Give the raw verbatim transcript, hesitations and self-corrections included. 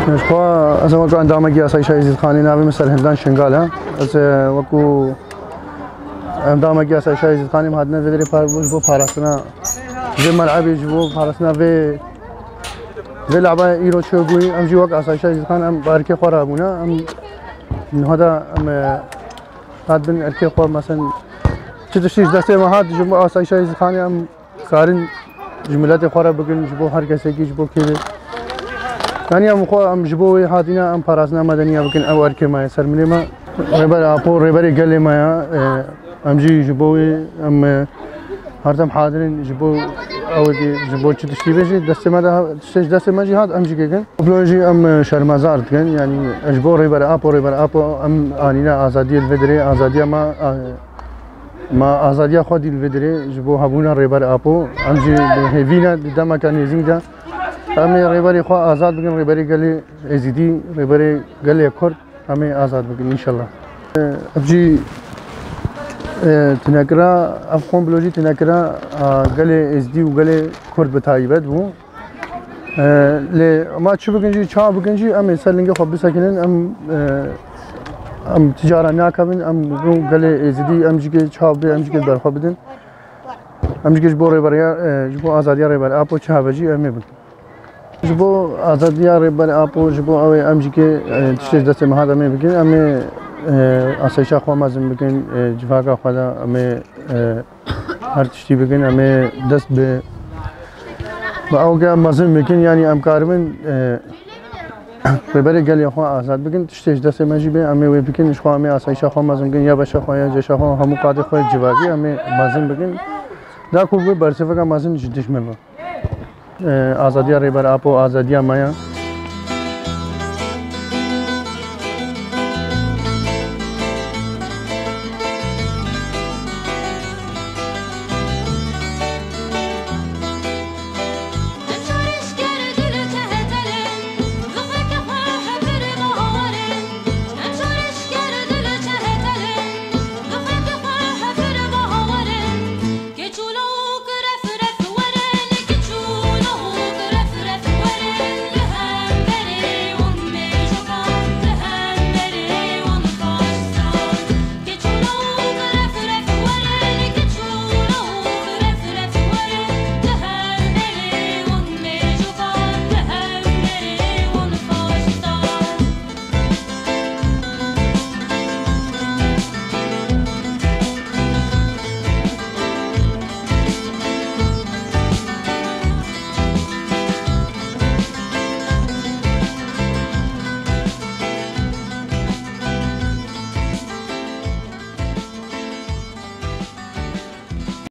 Ji xwe ez ê wekî endamekî Asayîşa Êzîdxanê, navê min Serhildan Şingal e. Ez ê wekî endamekî Asayîşa Êzîdxanê em hatine vê derê par-, ji bo parastina vê melebê, ji bo parastina vê, vê leba îro çêbûyî. Em jî wek Asayîşa Êzîdxan em bi erkê xwe re bûne. Em niha de em, e, hat bin erkê xwe, mesen çi tiştî ji destê me hat, ji bo Asayîşa Êzîdxanê em karin ji miletê xwe re bikin, ji bo her kesekî, ji bo kê be. Yanî em xwe, em ji bo wê hatîne, em parastina medeniya bikin, ew erkê me ye, ser milê me. Rêber Apo, rêberê gelê me ye. E, em jî ji bo wê, em, e, her dem hadir in, ji bo ew ê, ji bo çi tiştî be jî, destê me de ha-, tiştê ji destê me jî hat, em jî kê kin. Komplo jî em, e, şermezar dikin, yanî ji bo Rêber Apo, Rêber Apo em anîne azadiyê li vê derê, azadiya me, a, Ma azadiya xwe dî li vê derê ji bo hebûna Rêber Apo. Em jî bi hêvî ne di demeke nêzîk de em ê rêberê xwe azad bikin, rêberê gelê Êzîdî, rêberê gelê Kurd em ê azad bikin înşallah. Ev jî, e, tunekira, ev komplo jî tunekira, a, gelê Êzîdî û gelê Kurd bi taybet bû. E, lê ma çi bikin jî, çawa bikin jî, em ê ser lingê xwe bisekinin, em, e, em ti cara nakevin, em bi gelê Êzidî, em jî kê çawa bê, em jî kê berxwe bidin. Em jî kê ji bo rêberiya, e, ji bo azadiya Rêber Apo çi habe jî em ê bikin. Ji bo azadiya Rêber Apo, ji bo ew ê em jî kê, e, tiştê ji destê me hat em ê bikin, em ê, e, asayişa xwe mezin bikin, e, civaka xwe de em ê, e, her tiştî bikin, em ê dest bi, bi ew ke mezin bikin, yanî em karibin, e, rêberê gelê xwe azad bikin, tiştê ji destê me jî bê, em ê wê bikin, ji xwe em ê asayişa xwe mezin bikin, ya beşa xwe, ya ceşa xwe, hemû qadê xwe civakî em ê mezin bikin. Da ku bi bersiveka mezin ji dijmin re. E, azadiya Rêber Apo, azadiya me ya.